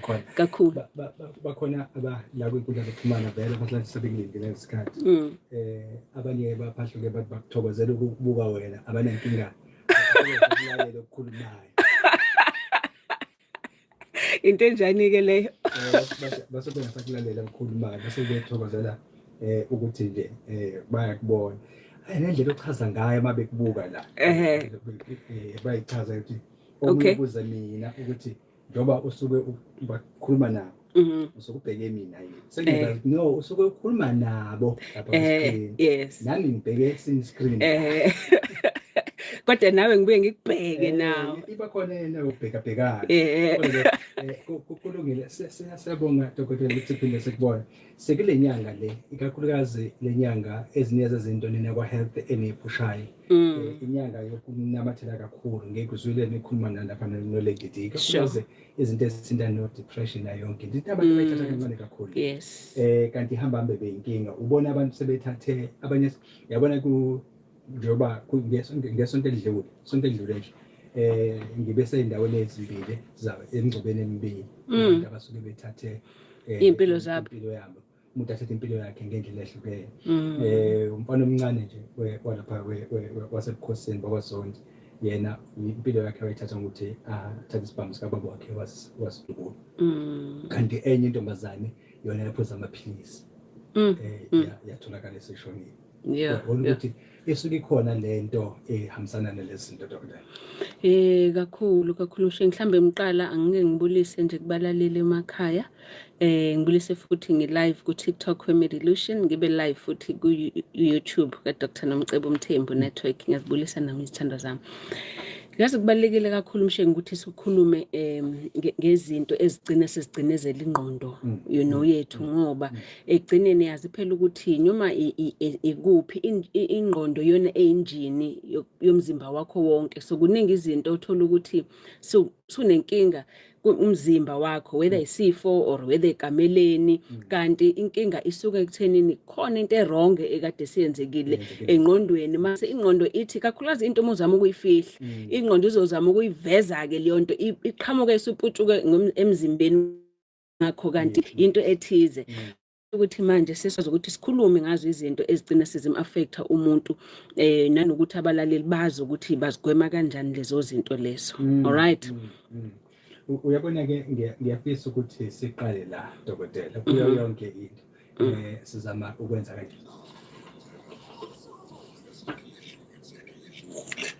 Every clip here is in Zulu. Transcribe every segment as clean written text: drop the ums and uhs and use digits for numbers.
Khona. Kakhulu. Bakhona aba la kwinkundla zokuxhumana vele bahlala sebekulindile lesikhathi. Abanye baphahluke bathi bakuthokozela ukukubuka wena, abanenkinga ukulalela okukhulumayo. Into enjani-ke leyo? Base bengasakulalela okukhulumayo, base bethokozela ukuthi nje bayakubona. Hayi, nendlela ochaza ngayo uma bekubuka la. Bayichaza ukuthi omunye ubuza mina ukuthi njengoba usuke ubakhuluma nabo, usuke ubheke mina yini? Sengiyazi, no, usuke ukhuluma nabo lapha ku-screen. Nami ngibheke esinye screen. Kodwa nawe ngibuye ngikubheke nawe. Iba khona yena ubheka bhekana. Kulungile, siyabonga dokotela ukuthi siphinde sikubone. Sekule nyanga le, ikakhulukazi le nyanga, ezinye zezinto nina kwa health eniyiphushayo. Inyanga yokunamathela kakhulu, ngeke uzwile nikhuluma nalapha no Lady D. Ikakhulukazi izinto ezithinta no depression nayo yonke into. Abantu bayithatha kancane kakhulu. Kanti ihamba hambe beyinkinga. Ubona abantu sebethathe abanye, yabona ku njengoba ngesonto elidlule, sonto elidlule nje, ngibe seyindaweni ezimbili zawo, emngcwabeni emibili, abantu abasuke bethathe Iy'mpilo zabo. Impilo yabo, umuntu athathe impilo yakhe ngendlela ehlukene. Umfana omncane nje walapha wasebukhosini bakwaZondi, yena impilo yakhe wayithatha ngokuthi athathe isibhamu sikababa wakhe wasidubula. Kanti enye intombazane yona yaphuza amaphilisi, yatholakala eseshonile. Yabona ukuthi isuke ikhona lento ehambisana nalezi zinto, dokotela. Kakhulu kakhulu nje, mhlambe ngiqala angike ngibulise nje kubalaleli emakhaya. Ngibulise futhi ngi live ku TikTok we Medilution, ngibe live futhi ku YouTube ka Dr Nomcebo Mthembu Network. Ngiyazibulisa nami izithandwa zami. Yazi kubalulekile kakhulu, Mshengu, ukuthi sikhulume ngezinto ezigcina sezigcinezela ingqondo yethu, ngoba ekugcineni yazi phela ukuthi noma ikuphi ingqondo yona eyinjini yomzimba wakho wonke. So kuningi izinto othola ukuthi sunenkinga umzimba wakho, whether isifo or whether ekameleni, kanti inkinga isuka ekuthenini khona into e-wrong ekade siyenzekile engqondweni. Mase ingqondo ithi kakhulukazi into uma uzama ukuyifihla, ingqondo izozama ukuyiveza ke leyo nto, iqhamuke isuputshuke emzimbeni ngakho, kanti into ethize ukuthi manje sesizazi ukuthi sikhulume ngazo izinto ezigcina sizim-affecta umuntu, nanokuthi abalaleli bazi ukuthi bazigwema kanjani lezo zinto lezo. All right. Uyabona ke, ngiyafisa ukuthi siqale la, dokotela, kuyo yonke into sizama ukwenza kanje.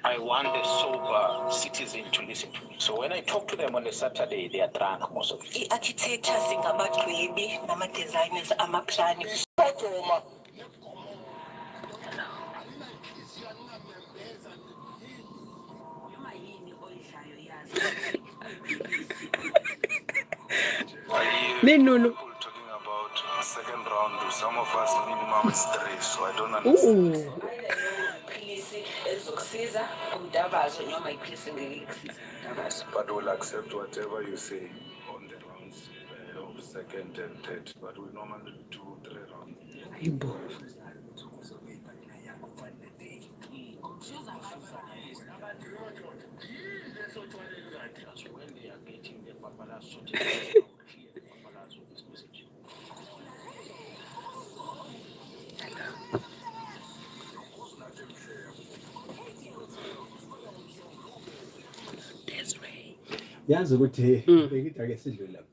I want the sober citizen to listen to me. So when I talk to them on a Saturday, they are drunk, most of it. I-architecture, singabadwebi nama-designers amaplani. Sodoma. Noma yini oyidlayo, yazi. Minunu. People talking about second round. Some of us minimum is three, so I don't understand. Ooh. Iphilisi elizokusiza kumdavazo noma iphilisi engeke ikusize kumdavazo. But we'll accept whatever you say on the rounds of second and third. But we normally do three rounds. Hayibo. That's when they are getting the paparazzi to clear the paparazzi with this message. Desiree. Yazi ukuthi bengithi ake sidlule lapha.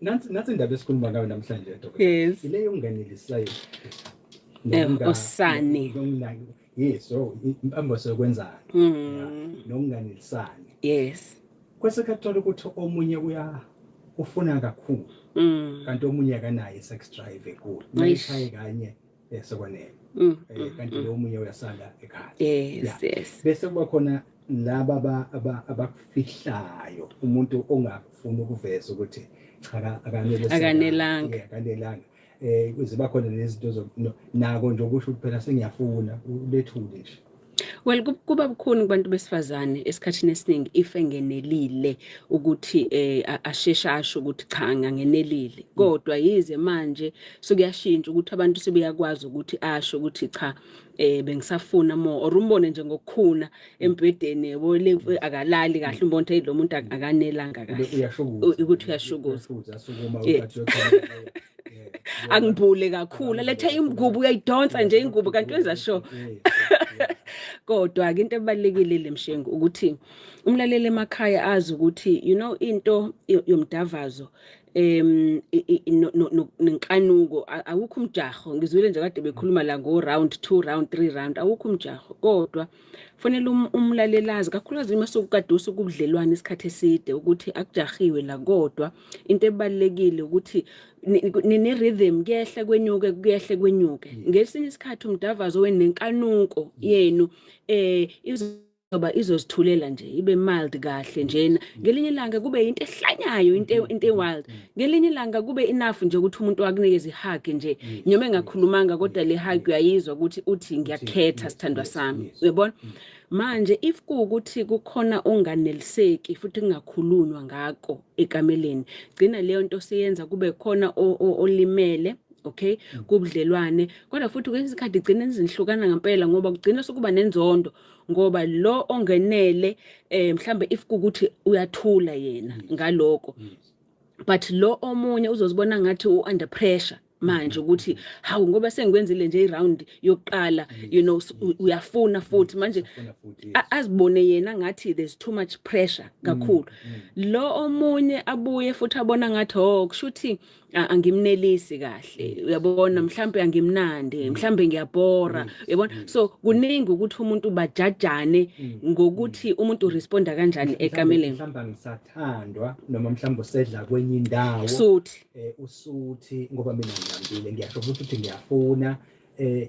Nansi indaba esikhuluma ngayo namhlanje, dokotela. Ile yokunganelisayo. Osane. Yes, so impamboso yokwenzani nokunganelisani. Kwesikhathi thola ukuthi omunye uya ufuna kakhulu, kanti omunye akanayo i-sex drive enkulu. Eish. Mayishaye kanye, sekwanele. Kanti lo omunye uyasala ekhaya. Bese kuba khona laba abakufihlayo, umuntu ongafuni ukuveza ukuthi cha, akanelanga. Akanelanga. Yeah, akanelanga. Ziba khona nezinto nako nje ukusho ukuthi phela sengiyafuna, ulethule nje. Well, kuba bukhuni kubantu besifazane esikhathini esiningi if engenelile ukuthi asheshe asho ukuthi cha, ngangenelile. Kodwa yize manje sokuyashintsha ukuthi abantu sebeyakwazi ukuthi asho ukuthi cha, bengisafuna more, or umbone nje ngokukhuna embhedeni, yabo, le akalali kahle, umbone ukuthi hey, lo muntu akanelanga kahle. Uyashukuza. Ukuthi uyashukuza. Uyashukuza, asukuma Yes. uthi uyokhona. Angibhule kakhulu, alethe ingubo, uyayidonsa nje ingubo kanti wenza sure. Kodwa ke into ebalulekile le, Mshengu, ukuthi umlaleli emakhaya azi ukuthi into yomdavazo nenkanuko, awukho umjaho. Ngizwile nje kade bekhuluma la ngo round 2, round 3, round, awukho umjaho. Kodwa fanele umlaleli azi, kakhulukazi uma sokukade usukubudlelwane isikhathi eside, ukuthi akujahiwe la. Kodwa into ebalulekile ukuthi ne-rhythm, kuyehla kwenyuke, kuyehla kwenyuke. Ngesinye isikhathi umdavazo wenu nenkanuko yenu izoba izozithulela nje, ibe mild kahle njena. Ngelinye ilanga kube into ehlanyayo, into wild. Ngelinye ilanga kube enough nje ukuthi umuntu akunikeze ihug nje, noma engakhulumanga, kodwa le hug uyayizwa ukuthi uthi ngiyakhetha, sithandwa sami, uyabona. Manje if kuwukuthi kukhona onganeliseki futhi kungakhulunywa ngako ekameleni, gcina leyo nto siyenza kube khona olimele, okay, kubudlelwane. Kodwa futhi kwesinye isikhathi igcina izinhlukana ngempela, ngoba kugcina sokuba nenzondo, ngoba lo ongenele mhlambe if kukuthi uyathula yena ngaloko, but lo omunye uzozibona ngathi u-under pressure manje ukuthi hawu, ngoba sengikwenzile nje i-round yokuqala, uyafuna futhi manje. Ufuna futhi. Azibone yena ngathi there's too much pressure kakhulu. Lo omunye abuye futhi abona ngathi, oh, kushuthi angimnelisi kahle, uyabona, mhlambe angimnandi, mhlambe ngiyabhora, uyabona. So kuningi ukuthi umuntu bajajane ngokuthi umuntu uresponda kanjani ekameleni. Mhlawumbe angisathandwa, noma mhlawumbe usedla kwenye indawo. Suthi. Usuthi ngoba mina ngilambile, ngiyasho futhi ukuthi ngiyafuna.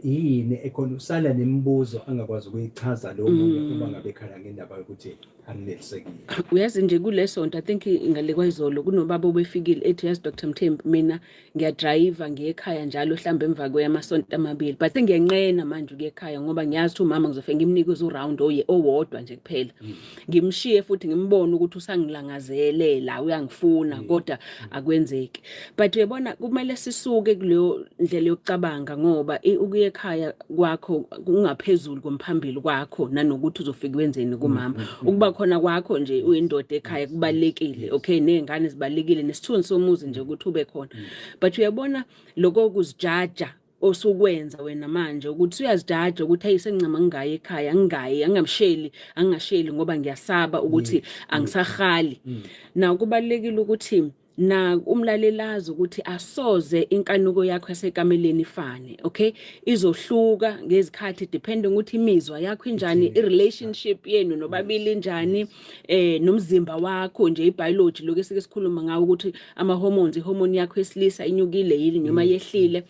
Yini ekhona? Usala nemibuzo angakwazi ukuyichaza lo munye uma ngabe ekhala ngendaba yokuthi anginelisekile. Uyazi nje, kule sonto, I think ngale kwayizolo, kunobaba obefikile ethi, yazi Dr Mthembu, mina ngiyadrayiva ngiye ekhaya njalo mhlawumbe emva kweyamasonto 2, but sengiyanqena manje ukuya ekhaya ngoba ngiyazi ukuthi umama ngizofike ngimnikeze uround oye owodwa nje kuphela, ngimshiye futhi ngimbone ukuthi usangilangazelela, uyangifuna, kodwa akwenzeki. But uyabona, kumele sisuke kuleyo ndlela yokucabanga, ngoba ukuya ekhaya kwakho kungaphezulu komphambili kwakho nanokuthi uzofika wenzeni kumama. Ukuba khona kwakho nje uyindoda ekhaya kubalulekile, okay, nezingane zibalulekile, nesithunzi somuzi nje ukuthi ube khona. But uyabona, lokho kuzijaja osukwenza wena manje, ukuthi uyazijaja ukuthi hey, sengincama ngingayi ekhaya, ngingayi, angingamsheli, angingasheli ngoba ngiyasaba ukuthi angisahali na. Kubalulekile ukuthi na umlalelazi ukuthi asoze inkanuko yakho yasekameleni ifane, okay, izohluka ngezikhathi depending ukuthi imizwa yakho injani, i-relationship yenu nobabili injani, nomzimba wakho nje, ibiology lokho esike sikhuluma ngawo, ukuthi ama hormones, ihormone yakho yesilisa inyukile yini noma yehlile.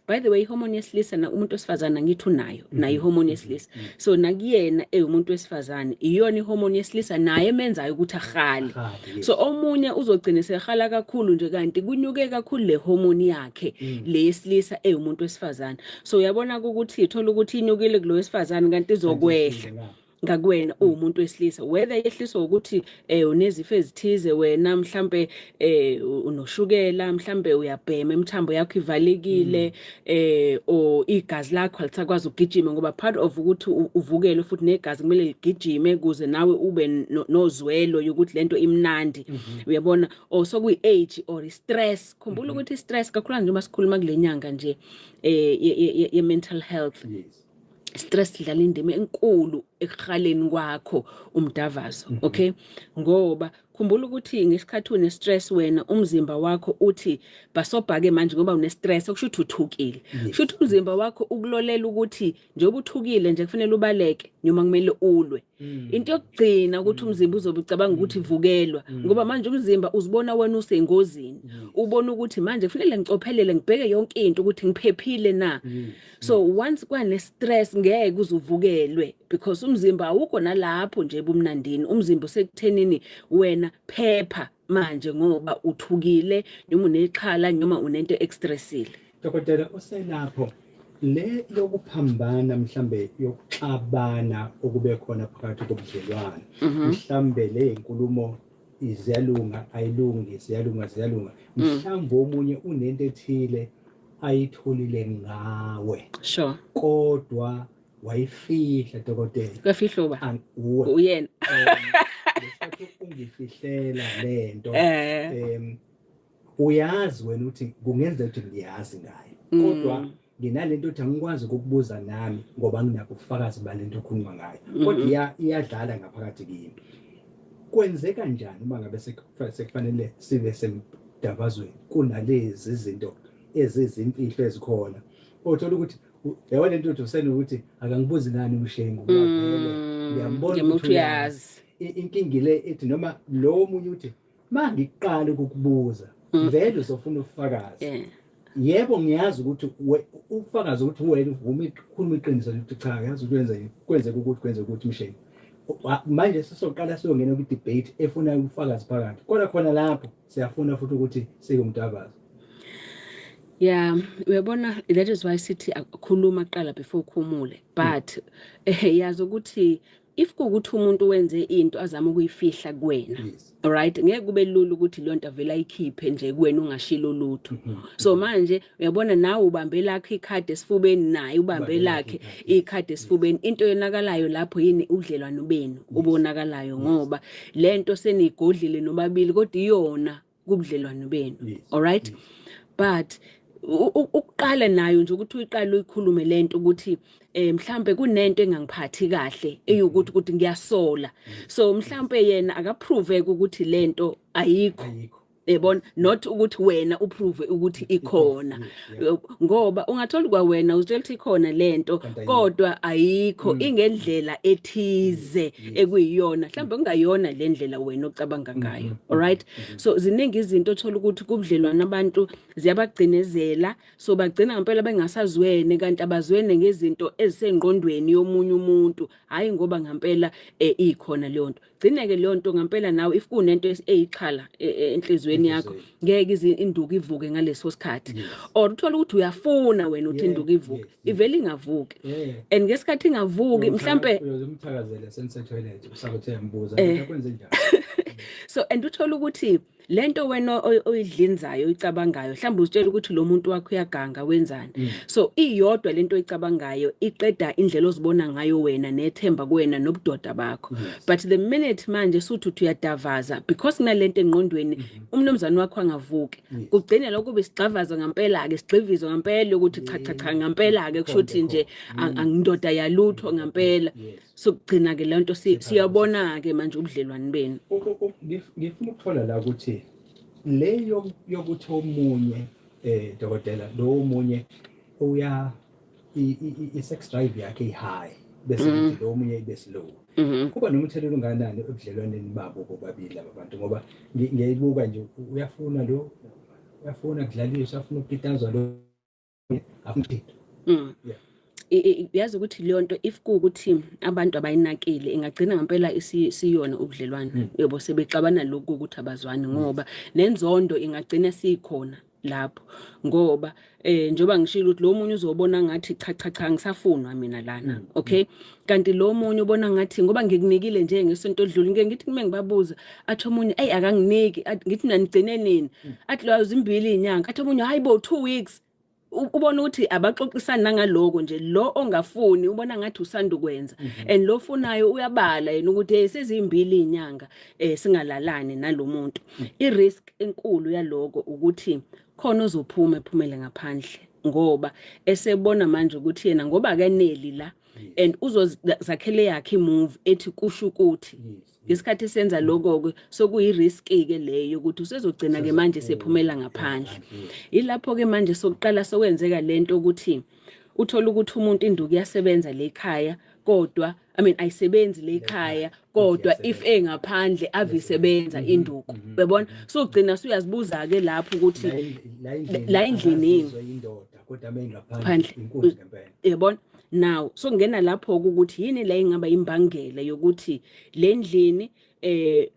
By the way, ihormone yesilisa na umuntu wesifazana ngithi unayo nayo ihormone yesilisa, so nakuyena ewumuntu wesifazane iyona ihormone yesilisa naye emenzayo ukuthi ahale. Ahale, yes. So omunye uzogcina sehala kakhulu nje kanti kunyuke kakhulu le hormone yakhe le yesilisa ewumuntu wesifazane. So uyabona ukuthi ithola ukuthi inyukile kulo wesifazane kanti izokwehla ngakuwena uwumuntu wesilisa, whether yehliswa ukuthi unezifo ezithize wena, mhlambe unoshukela, mhlambe uyabhema, imithambo yakho ivalekile, or igazi lakho alisakwazi ukugijima, ngoba part of ukuthi uvukele futhi negazi kumele ligijime kuze nawe ube nozwelo yokuthi lento imnandi, uyabona, or sokuyi age or stress. Khumbula ukuthi stress kakhulu, njengoba sikhuluma kule nyanga nje ye mental health, stress idlala indima enkulu ekuhaleni kwakho umdavazo, okay, ngoba khumbula ukuthi ngesikhathi une stress wena, umzimba wakho uthi basobhake manje ngoba une stress, okusho ukuthi uthukile. Kusho ukuthi umzimba wakho ukulolela ukuthi njengoba uthukile nje kufanele ubaleke noma kumele ulwe. Into yokugcina ukuthi umzimba uzobe ucabanga ukuthi vukelwa, ngoba manje umzimba uzibona wena usengozini, ubona ukuthi manje kufanele ngicophelele, ngibheke yonke into ukuthi ngiphephile na. So once kwane stress ngeke uzuvukelwe because umzimba awukho nalapho nje ebumnandini, umzimba usekuthenini wena phepha manje ngoba uthukile noma unexhala noma unento extressile. Dokotela, uselapho. Le yokuphambana mhlambe yokuxabana okube khona phakathi kobudlelwano, mhlambe le inkulumo ziyalunga, ayilungi, ziyalunga, ziyalunga, mhlawumbe omunye unento ethile ayitholile ngawe, kodwa wayifihla, dokotela. Kwafihla uba? Uwe. Uyena. Ngesikhathi ungifihlela lento, uyazi wena ukuthi kungenzeka ukuthi ngiyazi ngayo, kodwa nginalento ukuthi angikwazi ukukubuza nami ngoba nginabo ubufakazi balento okhuluma ngayo, kodwa iyadlala ngaphakathi kimi. Kwenzeka kanjani uma ngabe sekufanele sibe semdavazweni, kunalezi izinto ezizimfihlo ezikhona, othola ukuthi yabo lento uthi usenokuthi akangibuzi ngani uMshengu, ngoba vele ngiyambona Ngiyambona ukuthi ukuthi uyazi. Inkinga ile ethi noma lo omunye uthi mangiqala ukukubuza, vele uzofuna ubufakazi. Yebo, ngiyazi ukuthi ubufakazi ukuthi wena uvuma, ikhuluma iqiniso nje ukuthi cha, yazi ukuthi wenze kwenzeka ukuthi kwenzeka ukuthi Mshengu. Manje sisoqala siyongena kwi-debate efuna ubufakazi phakathi, kodwa khona lapho siyafuna futhi ukuthi sikumdavazo. Yeah, uyabona, that is why sithi khuluma kuqala before ukhumule. But yazi ukuthi if kuwukuthi umuntu wenze into azama ukuyifihla kuwena, alright, ngeke kube lula ukuthi leyo nto avele ayikhiphe nje kuwena ungashilo lutho. So manje uyabona, nawe ubambe lakho ikhadi esifubeni, naye ubambe Ubambe lakhe lakhe ikhadi. Ikhadi esifubeni. Into yonakalayo lapho yini? Ubudlelwano benu obonakalayo, ngoba lento seniyigodlile nobabili, kodwa iyona kubudlelwano benu. Alright, but ukuqala nayo nje ukuthi uyiqale uyikhulume lento ukuthi mhlambe kunento engangiphathi kahle, eyukuthi ukuthi ngiyasola, so mhlambe yena akaprove ukuthi lento ayikho. Ayikho. Yebona, not ukuthi wena uprove ukuthi ikhona, ngoba ungathola kwawena uzitshela ukuthi ikhona lento, Kanti ayikho. Kodwa ayikho, ingendlela ethize ekuyiyona, mhlawumbe kungayona le ndlela wena ocabanga ngayo. Alright, so ziningi izinto othola ukuthi kubudlelwane abantu ziyabagcinezela, so bagcina ngempela bengasazwene, kanti abazwene ngezinto ezisengqondweni yomunye umuntu, hayi ngoba ngempela ikhona leyo nto. Gcine-ke leyo nto ngempela nawe, if kunento eyixhala enhliziyweni yakho, ngeke ize induku ivuke ngaleso sikhathi, or uthole ukuthi uyafuna wena ukuthi induku ivuke, ivele ingavuki, and ngesikhathi ingavuki mhlambe Uyozumthakazela senise-toilet, usakuthe yambuza kwenze njani. So and uthola ukuthi lento wena oyidlinzayo, oyicabangayo, mhlawumbe uzitshela ukuthi lo muntu wakho uyaganga, wenzani. So iyodwa lento oyicabangayo iqeda indlela ozibona ngayo wena nethemba kuwena nobudoda bakho. But the minute manje suthi uthi uyadavaza because kunalento engqondweni, umnumzane wakho angavuki, kugcine lokho kube sigxavaza ngempela ke, sigxivizo ngempela ukuthi cha cha cha, ngempela ke kusho ukuthi nje angindoda yalutho ngempela. So kugcina ke lento siyabona ke manje ubudlelwane benu. Ngifuna ukuthola la ukuthi le yokuthi omunye, dokotela, lo omunye uya i-sex drive yakhe i-high, bese kuthi lo omunye ibe slow, kuba nomthelela unganani ebudlelwaneni babo bobabili laba bantu? Ngoba ngiyayibuka nje, uyafuna lo, uyafuna kudlaliswa, uyafuna ukukitazwa lo, afuna into. Yazi ukuthi leyo nto, if kuwukuthi abantu abayinakile, ingagcina ngempela isiyona ubudlelwane, yebo, sebexabana lokhu ukuthi abazwani, ngoba nenzondo ingagcina sikhona lapho, ngoba njengoba ngishilo ukuthi lo munye uzobona ngathi cha cha cha, ngisafunwa mina lana, okay, kanti lo munye ubona ngathi ngoba ngikunikile nje ngesonto odlule. Ngike ngithi kume ngibabuza, athi omunye, "Ey, akanginiki." Ngithi mina, "Nigcine nini?" Athi lo, "Zimbili inyanga." Athi omunye, "Hayi bo, 2 weeks." Ubona ukuthi abaxoxisani nangaloko nje. Lo ongafuni ubona ngathi usanda ukwenza, and lo ofunayo uyabala yena ukuthi hey, sezimbili inyanga singalalani nalomuntu. I-risk enkulu yaloko ukuthi khona ozophuma ephumele ngaphandle, ngoba esebona manje ukuthi yena ngoba akaneli la, and uzozakhele yakhe imove ethi kusho ukuthi ngesikhathi esenza lokho-ke sokuyi-risk-ke leyo ukuthi usezogcina-ke manje sephumela ngaphandle. Yilapho-ke manje sokuqala sokwenzeka lento ukuthi uthola ukuthi umuntu induku iyasebenza le ekhaya, kodwa, I mean, ayisebenzi le ekhaya, kodwa if engaphandle ave isebenza induku, uyabona? So ugcina suyazibuza-ke lapho ukuthi la endlini yini? Akazizwa indoda, kodwa mengaphandle Phandle. Inkunzi ngempela. Yabona, now sokungena lapho ukuthi yini la ingaba imbangela yokuthi le ndlini.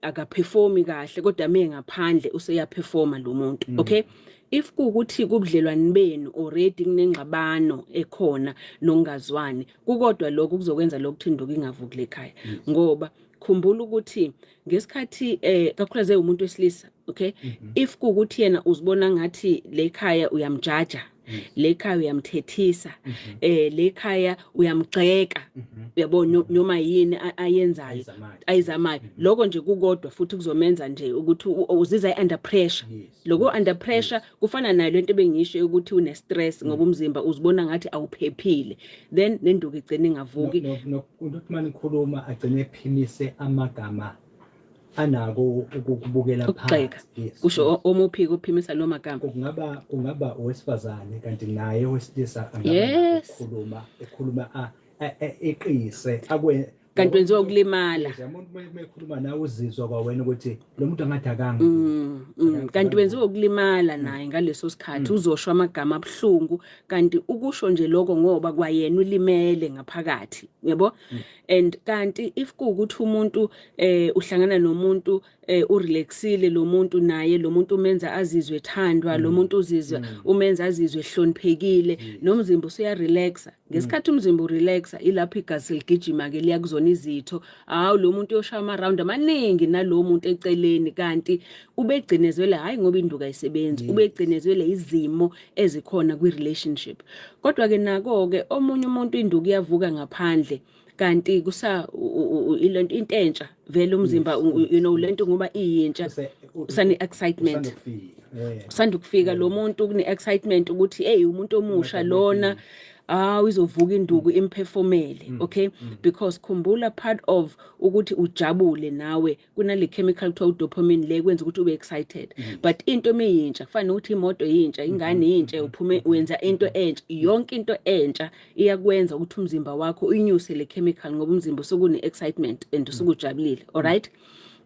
Akaperformi kahle, kodwa me ngaphandle useyaperforma lo muntu. Okay, if kuwukuthi kubudlelwane benu already kunengxabano ekhona nokungazwani, kukodwa lokho kuzokwenza lokuthi induku ingavuki lekhaya, ngoba khumbula ukuthi ngesikhathi kakhulukazi umuntu wesilisa, okay, if kuwukuthi yena uzibona ngathi lekhaya uyamjaja, lekhaya uyamthethisa, lekhaya uyamgxeka, uyabona, noma yini ayenzayo, Ayizamayo. ayizamayo, lokho nje kukodwa futhi kuzomenza nje ukuthi uzizwa under pressure. Lokho under pressure kufana nayo lento bengisho ukuthi une stress, ngoba umzimba uzibona ngathi awuphephile, then nenduku igcina ingavuki. Ukuthi manje ikhuluma agcine ephimise amagama anako ukubukela ukugxeka. Phansi. Yes. Kusho omuphiko uphimisa lo magama. Kungaba owesifazane, kanti naye owesilisa angaba ukukhuluma, ekhuluma eqise akwe Kanti wenziwa ukulimala. Yes, umuntu uma ekhuluma nawe uzizwa kwawena ukuthi lo muntu angadakanga. Kanti wenziwa ukulimala naye ngaleso sikhathi, uzosho amagama abuhlungu, kanti ukusho nje lokho ngoba kwayena ulimele ngaphakathi, yabo. And kanti if kuwukuthi umuntu uhlangana nomuntu, urelaxile lo muntu, naye lo muntu umenza azizwe ethandwa, lo muntu uzizwa umenza azizwe ehloniphekile, nomzimba usuya relaxa. Ngesikhathi umzimba urelaxa, ilapho igazi ligijima ke liya kuzona izitho. Hawu, lo muntu uyoshaya ama round amaningi nalo muntu eceleni, kanti ubegcinezwele hayi ngoba induku ayisebenzi, ubegcinezwele izimo ezikhona kwi relationship. Kodwa ke nako ke omunye umuntu induku iyavuka ngaphandle, kanti kusa ilento into entsha vele umzimba, lento ngoba iyintsha, usane excitement. Usandukufika. Usanda ukufika lo muntu, kune excitement ukuthi hey, umuntu omusha lona, ah, izovuka induku imperformele. Okay, because khumbula, part of ukuthi ujabule nawe kunale chemical kuthiwa udopamine, le kwenza ukuthi ube excited. But into emiyintsha, kufana nokuthi imoto yintsha, ingane yintsha, uphume wenza into entsha, yonke into entsha iyakwenza ukuthi umzimba wakho uyinyuse le chemical, ngoba umzimba usukune excitement and usukujabulile, alright?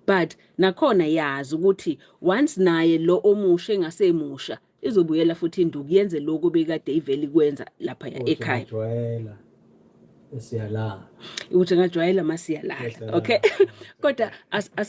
But nakhona yazi ukuthi once naye lo omusha engasemusha, izobuyela futhi induku yenze lokho bekade ivele ikwenza lapha ekhaya. Ujwayela esiyala. Ukuthi ngajwayela masiyalala. Siyalala. Okay, kodwa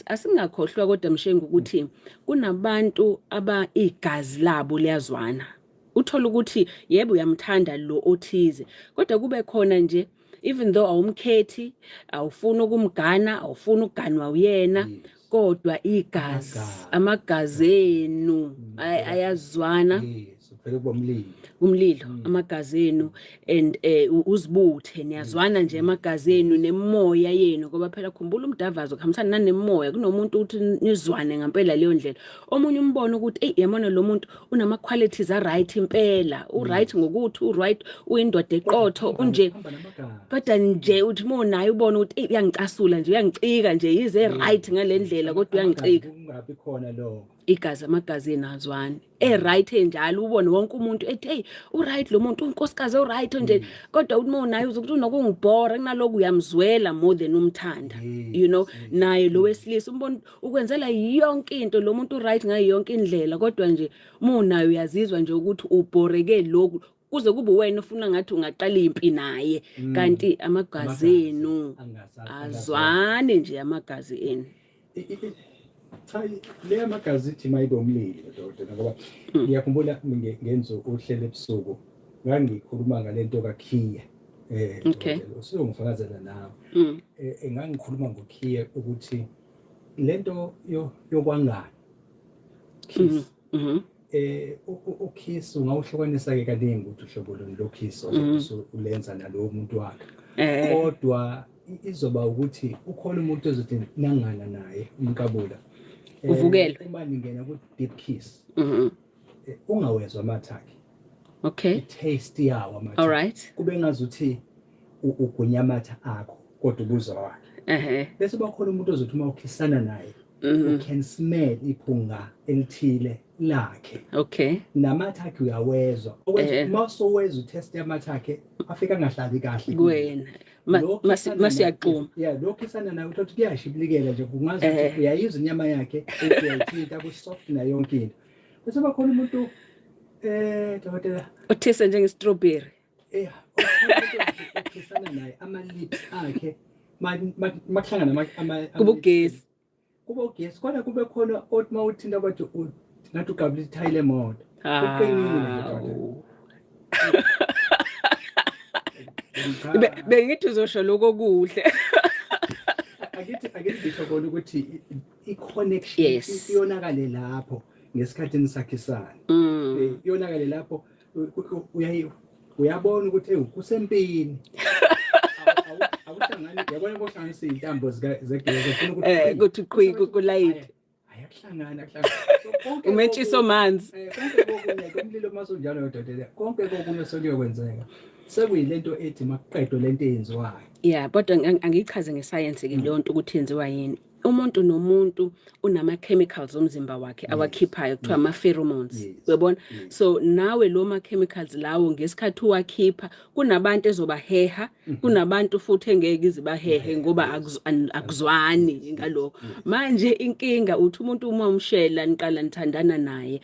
asingakhohlwa kodwa, Mshengu, ukuthi kunabantu aba igazi labo liyazwana. Uthola ukuthi yebo, uyamthanda lo othize, kodwa kube khona nje, even though awumkhethi, awufuni ukumgana, awufuni ukuganwa uyena, kodwa igazi, Amagazi. Amagazi enu ayazwana. Yes, vele kuba umlilo. Umlilo, amagazi enu and uzibuthe, niyazwana nje amagazi enu nemoya yenu, ngoba phela khumbula, umdavazo kuhambisana nanemoya. Kunomuntu ukuthi nizwane ngempela leyo ndlela, omunye umbone ukuthi hey, yabona lo muntu unama qualities a right impela, u right ngokuthi u right, uyindoda eqotho unje. Hamba namagazi. Kodwa nje uthi uma unaye ubone ukuthi hey, uyangicasula nje, uyangicika nje, yize right ngale ndlela kodwa uyangicika. Kungabi khona lokho. Igazi, amagazi enu azwani, e-right enjalo, ubone wonke umuntu ethi hey, u-right lo muntu, unkosikazi o-right nje, kodwa uthi uma unaye uze ukuthi unokungibhora kunaloku, uyamzwela more than umthanda. Naye lo wesilisa umbona ukwenzela yonke into lo muntu, u-right ngayo yonke indlela, kodwa nje uma unaye uyazizwa nje ukuthi ubhoreke lokhu, kuze kube wena ufuna ngathi ungaqala impi naye, kanti amagazi enu azwani nje, amagazi enu. Cha, le amagazi ithi mayibe umlilo, dokotela, ngoba ngiyakhumbula ngenza uhlelo ebusuku, ngangikhuluma ngalento kakhiye, dokotela, usuyongifakazela nawe. Ngangikhuluma ngokhiye ukuthi lento yokwangana, kiss, ukiss ungawuhlukanisa ke kaningi ukuthi uhlobo luni lokiss ozobe ulenza nalowo muntu wakhe, kodwa izoba ukuthi ukhona umuntu ozothi nangana naye umqabula, Uvukelwe. Uma ningena ku deep kiss, ungawezwa amathe akhe, i-taste yawo amathe, All right. kube ngazuthi ugwinya amathe akho kodwa ubuzwa wakhe. Bese bakhona umuntu ozothi uma ukhisana naye, you can smell iphunga elithile lakhe, namathe akhe uyawezwa. Okwenza uma usowezwa i-taste yamathe akhe, afika angahlali kahle. Kuwena. Lokhu isana Masiyaquma. Yeah, lokhu isana naye uthola ukuthi kuyashibilikela nje, kungazi ukuthi uyayizwa inyama yakhe, uthi uyayithinta ku-soft nayo yonke into. Bese bakhona umuntu, dokotela, Uthise njenge-strawberry. Ukhisana naye, ama-lips akhe makuhlangana Kuba ugesi. Kuba ugesi kodwa kube khona othi uma uthinta kwathi ngathi ugqabula ithayi lemoto. Uqinile nje, dokotela. Hawu. Cha. Bengithi uzosho lokho kuhle. Akithi ngisho kona ukuthi i-connection iyonakale lapho ngesikhathi nisakhisana. Iyonakale lapho uyabona ukuthi ewu kusempini. Awuhlangani, uyabona bohlanganisa izintambo zegesi ufuna ukuthi qhi. Kuthi qhi kulayini. Ayakuhlangana, akuhlangana. So konke Umentshiso manzi. Konke kokunye ke umlilo masunjalo, dokotela, konke kokunye sekuyokwenzeka. Sekuyilento ethi makuqedwe lento eyenziwayo. Yeah, kodwa angiyichaze ngesayensi ke leyo nto ukuthi yenziwa yini. Umuntu nomuntu unama chemicals omzimba wakhe awakhiphayo, kuthiwa ama pheromones. Uyabona? So nawe lo ma chemicals lawo ngesikhathi uwakhipha, kunabantu ezobaheha, kunabantu futhi engeke izibahehe ngoba akuzwani ngalokho. Manje inkinga uthi umuntu uma umshela niqala nithandana naye,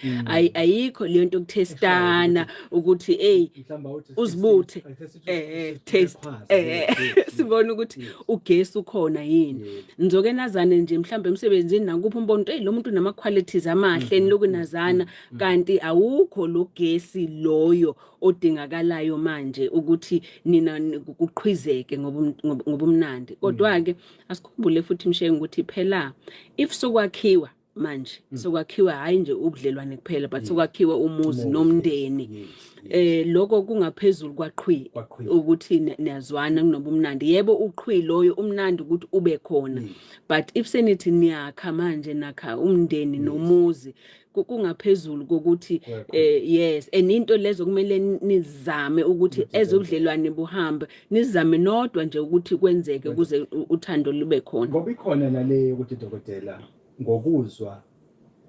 ayikho leyo nto yokuthestana ukuthi hey, Mhlawumbe awuthi uzibuthe. ake sithi Test uyakhwaza, sibone ukuthi ugesi ukhona yini. Nizoke nazane nje mhlawumbe emsebenzini nakuphi, umbona ukuthi hey, lo muntu unama qualities amahle, niloku nazana, kanti awukho lo gesi loyo odingakalayo manje ukuthi nina kuqhwizeke ngobumnandi. Kodwa ke asikhumbule futhi, Mshengu, ukuthi phela if sokwakhiwa manje, sokwakhiwa hayi nje ubudlelwane kuphela, but sokwakhiwa umuzi Umuzi, nomndeni, lokho kungaphezulu kwaqhwi Kwaqhwi. ukuthi niyazwana kunobumnandi. Yebo, uqhwi loyo umnandi ukuthi ube khona, but if senithi niyakha manje, nakha umndeni nomuzi, kungaphezulu kokuthi Kwaqhwi. Yes, and into lezo kumele nizame ukuthi Ukuthi ezobudlelwane buhambe, nizame nodwa nje ukuthi kwenzeke ukuze uthando lube khona. Ngoba ikhona naleyo ukuthi, dokotela, ngokuzwa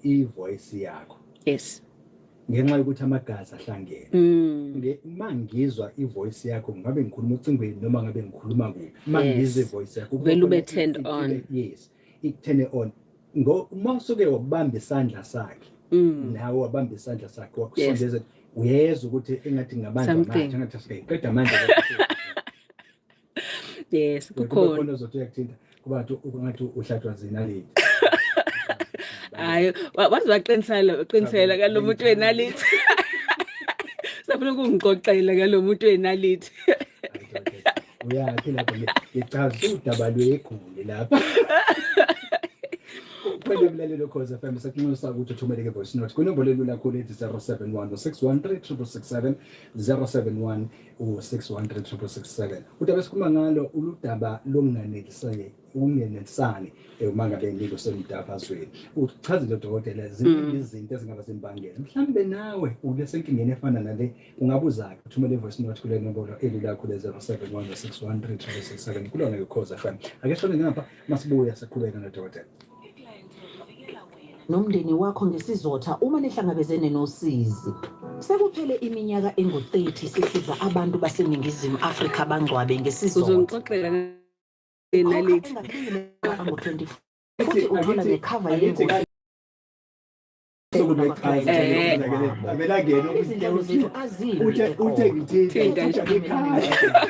ivoice yakho, ngenxa yokuthi amagazi ahlangene, uma ngizwa ivoice yakho, ngabe ngikhuluma ocingweni noma ngabe ngikhuluma kuphi, uma ngizwa ivoice yakho, Vele ube kuba khona turned on. Yes, ikuturn on. Uma usuke wabamba isandla sakhe, nawe wabamba isandla sakhe, wakusondeza, uyezwa ukuthi engathi ngabanjwa Something. manje, engathi sikeqeda manje. Kube Kukhona. khona ozothi uyakuthinta, kuba ngathi uhlatshwa zinaliti. Hayi, waze waqinisela, uqinisela ngalo muntu wenalithi. Safuna ukungixoxela ngalo muntu wenalithi. Uyaphi lapho? Ngichaza udaba lweguli lapha. Kwena mlalelo Khozi FM, sekunxusa ukuthi uthumele ke voice note kwinombolo elula kakhulu ethi 071 613 667, 071 613 667. Udaba esikhuluma ngalo uludaba lokunganeliseki, ukungenelisani uma ngabe nikusemdavazweni. Uchazile udokotela ziningi izinto ezingaba zimbangela. Mhlawumbe nawe ulesenkingeni efana nale, ungabuza-ke, uthumele i-voice note kule nombolo elula kakhulu 071 613 667 kulona ke Khozi FM. Ake sishone ngapha, masibuya siqhubeke nodokotela. Nomndeni wakho ngesizotha uma nihlangabezene nosizi. Sekuphele iminyaka engu-30 sisiza abantu baseNingizimu Afrika bangcwabe ngesizotha. Uzongixoxela ngenalithi. Angu-24 futhi uthola nekhava yengozi. Sokubechaza avela ngena. Izinhlelo zethu azimbi uthe eqolo. ngithinta Thinta nje. ekhaya.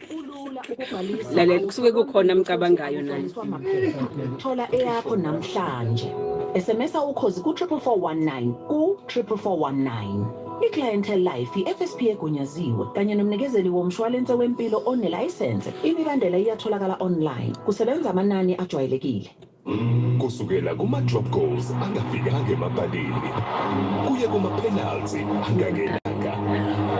Kulula ukubhalisa. Lalela, kusuke kukhona amcabangayo naye. Awugcwaliswa maphepha. Thola eyakho namhlanje. SMS Ukhozi ku 44419 ku 44419. I-Clientele Life i-FSP egunyaziwe kanye nomnikezeli womshwalense wempilo onelayisense. Imibandela iyatholakala online. Kusebenza amanani ajwayelekile. Kusukela kuma-drop goals angafikanga emapalini kuye kuma-penalty angangenanga,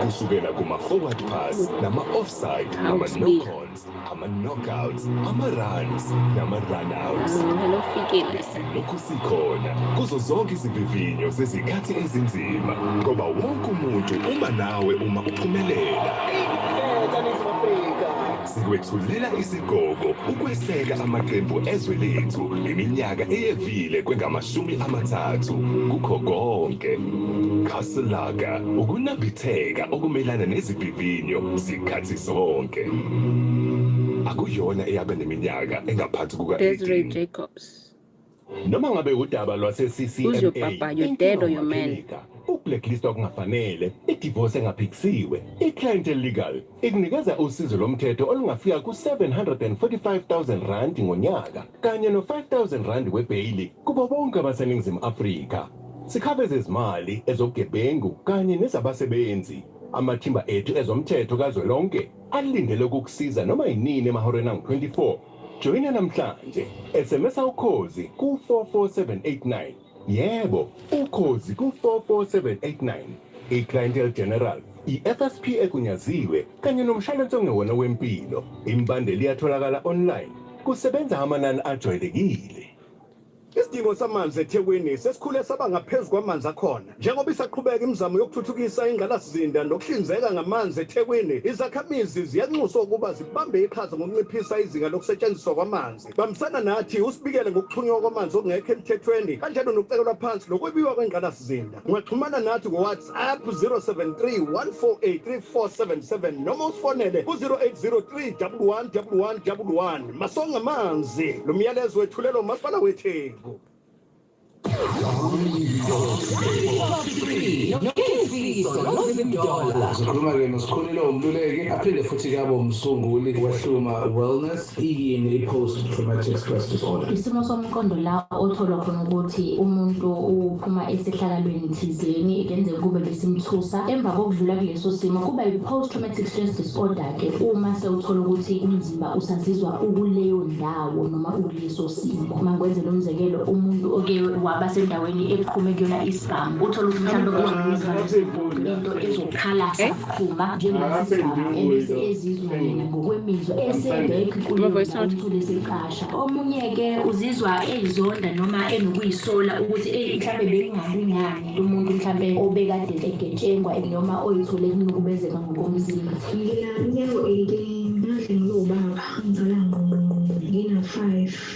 kusukela kuma-forward pass nama-offside, Hawu, Sibiya. ama-knock-ons, ama-knockouts, ama-runs nama-runouts, Hello, fikile. Besilokhu sikhona kuzo zonke izivivinyo zezikhathi ezinzima, ngoba wonke umuntu uma nawe uma uphumelela. Sikwethulela isigqoko ukweseka amaqembu ezwe lethu iminyaka eyevile kwengamashumi 30 kukho konke. Castle Lager, ukunambitheka okumelana nezivivinyo zikhathi zonke. Akuyona eyaba neminyaka engaphansi Desiree kuka-18. Jacobs. Noma ngabe udaba Who's your lwase-CCMA, papa? Your dad or your man? Ukublacklistwa okungafanele, idivorce engaphikisiwe, i-Clientele Legal ikunikeza usizo lomthetho olungafika ku-R745 000 ngonyaka kanye no-R5 000 webheyili kubo bonke abaseNingizimu Afrika. Sikhava ezezimali, ezobugebengu kanye nezabasebenzi. Amathimba ethu ezomthetho kazwelonke alindele ukukusiza noma yinini emahoreni angu-24. Joyina namhlanje, SMS ukhozi ku-44789. Yebo, ukhozi ku-44789. I-Clientele General, i-FSP egunyaziwe kanye nomshwalense ongewona wempilo. Imibandela iyatholakala online. Kusebenza amanani ajwayelekile. Isidingo samanzi eThekwini sesikhule saba ngaphezu kwamanzi akhona. Njengoba isaqhubeka imizamo yokuthuthukisa ingqalasizinda nokuhlinzeka ngamanzi eThekwini, izakhamizi ziyanxuswa ukuba zibambe iqhaza ngokunciphisa izinga lokusetshenziswa kwamanzi. Bambisana nathi usibikele ngokuxhunywa kwamanzi okungekho emthethweni kanjalo nokucekelwa phansi nokwebiwa kwengqalasizinda. Ungaxhumana nathi ngo-WhatsApp 073 148 3477 noma usifonele ku-0803 11 11 11. Masonga amanzi. Lo myalezo wethulelwa uMasipala weTheku. Sikhuluma-ke noSikhulile Umluleki aphinde futhi-ke abe umsunguli weHluma Wellness. Iyini i-post traumatic stress disorder? Isimo somqondo la othola khona ukuthi umuntu uphuma esehlakalweni thizeni, kenzeka kube besimthusa, emva kokudlula kuleso simo kuba i-post traumatic stress disorder-ke uma sewuthola ukuthi umzimba usazizwa ukuleyo ndawo noma ukuleso simo. Uma ngikwenzela umzekelo, umuntu oke waba sendaweni eqhume kuyona isibhamu, uthole ukuthi mhlawumbe kuzoba into ezokhala saqhuma njengesibhamu, ebese ezizwa yena ngokwemizwa esebhek kuleyo ndawo, uthole seqasha. Omunye-ke uzizwa eyizonda noma enokuyisola ukuthi eyi, mhlawumbe bekungalingani umuntu mhlawumbe obekade egetshengwa noma oyithole kunukubezeka ngokomzimba. Ngineminyaka 18, ngadlwengulwa ubaba ngizala ngqongqongqo ngina-5.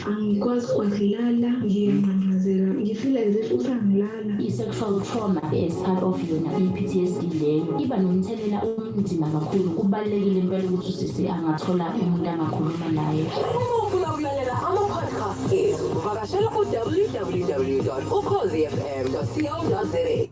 Angikwazi kwakulala, ngiyangqangqazela, ngifeel as if usangilala. I-sexual trauma as part of yona i-PTSD leyo iba nomthelela omnzima kakhulu. Kubalulekile impela ukuthi usisi angathola umuntu angakhuluma naye. Uma ufuna ukulalela ama-podcast ethu, vakashela ku-www.ukhozifm.co.za.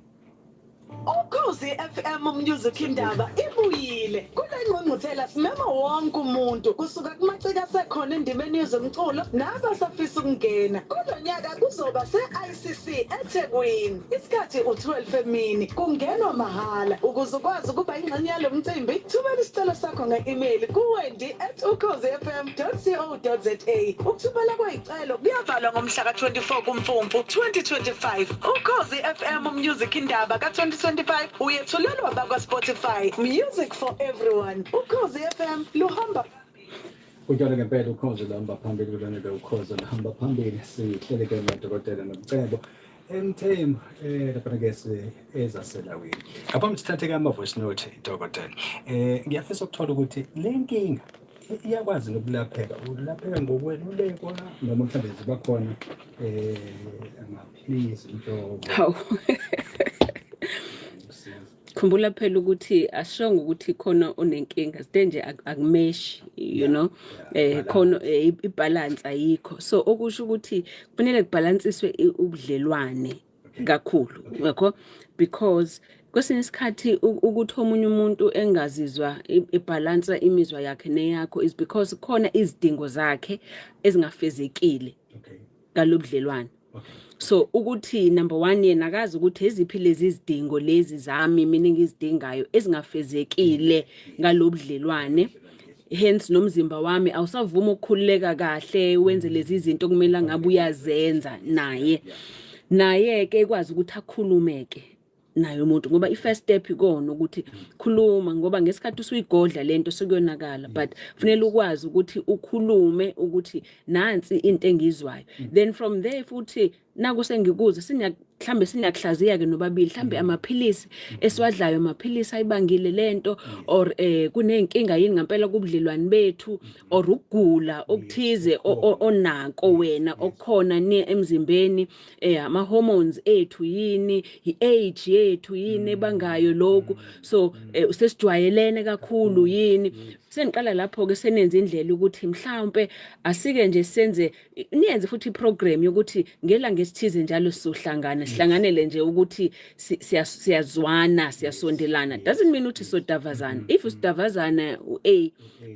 Ukhozi FM Music Indaba ibuyile. Kule ngqungquthela simema wonke umuntu kusuka kumaciko asekhona endimeni yezomculo nabasafisa ukungena. Kulo nyaka kuzoba se-ICC eThekwini. Isikhathi u-12 emini, kungenwa mahhala. Ukuze ukwazi ukuba ingxenye yalo mcimbi, thumela isicelo sakho nge-email kuwendy@ukhozifm.co.za. Ukuthumela kwezicelo kuyavalwa ngomhla ka-24 kuMfumfu 2025. Ukhozi FM Music Indaba ka-2025 uyethulelwa bakwa-Spotify. Music for everyone. Ukhozi FM luhamba. Kunjalo ngempela, ukhozi luhamba phambili kulona, ukhozi luhamba phambili. Sihleleke nodokotela Nomcebo Mthembu lapha ke ezaselawini. Ngaphambi sithathe ama voice note, dokotela, ngiyafisa ukuthola ukuthi le nkinga iyakwazi nokulapheka, ulapheka ngokwelulekwa noma mhlawumbe ziba khona amaphilisi, inhlobo? Hawu. Khumbula phela ukuthi asishongo ukuthi khona onenkinga, side nje akumeshi khona ibalance ayikho, so okusho ukuthi kufanele kubhalansiswe ubudlelwane kakhulu ngakho, because kwesinye isikhathi ukuthi omunye umuntu engazizwa ibhalansa imizwa yakhe neyakho is because khona izidingo zakhe ezingafezekile ngalobudlelwane. So ukuthi number 1, yena akazi ukuthi eziphi lezi izidingo lezi zami mina engizidingayo ezingafezekile ngalobudlelwane, hence nomzimba wami awusavuma ukukhululeka kahle wenze lezi zinto okumele ngabe uyazenza. Naye ke ekwazi ukuthi akhulumeke naye umuntu, ngoba i-first step ikona ukuthi khuluma, ngoba ngesikhathi usuyigodla lento sekuyonakala, but kufanele ukwazi ukuthi ukhulume ukuthi nansi into engizwayo. Then from there futhi naku sengikuze sinya mhlambe sinyakuhlaziya ke nobabili, mhlambe amaphilisi esiwadlayo, amaphilisi ayibangile lento, or kunenkinga yini ngempela kubudlelwani bethu, or ukugula okuthize onako wena okukhona ni emzimbeni, ama hormones ethu yini, i-age yethu yini ebangayo lokhu, so sesijwayelene kakhulu yini. Sengiqala lapho ke senenze indlela ukuthi mhlawumbe asike nje senze, niyenze futhi iprogram yokuthi ngelanga esithize njalo sizohlangana, sihlanganele nje ukuthi siyazwana, siyasondelana. Doesn't mean ukuthi sodavazana. If usidavazana u-A,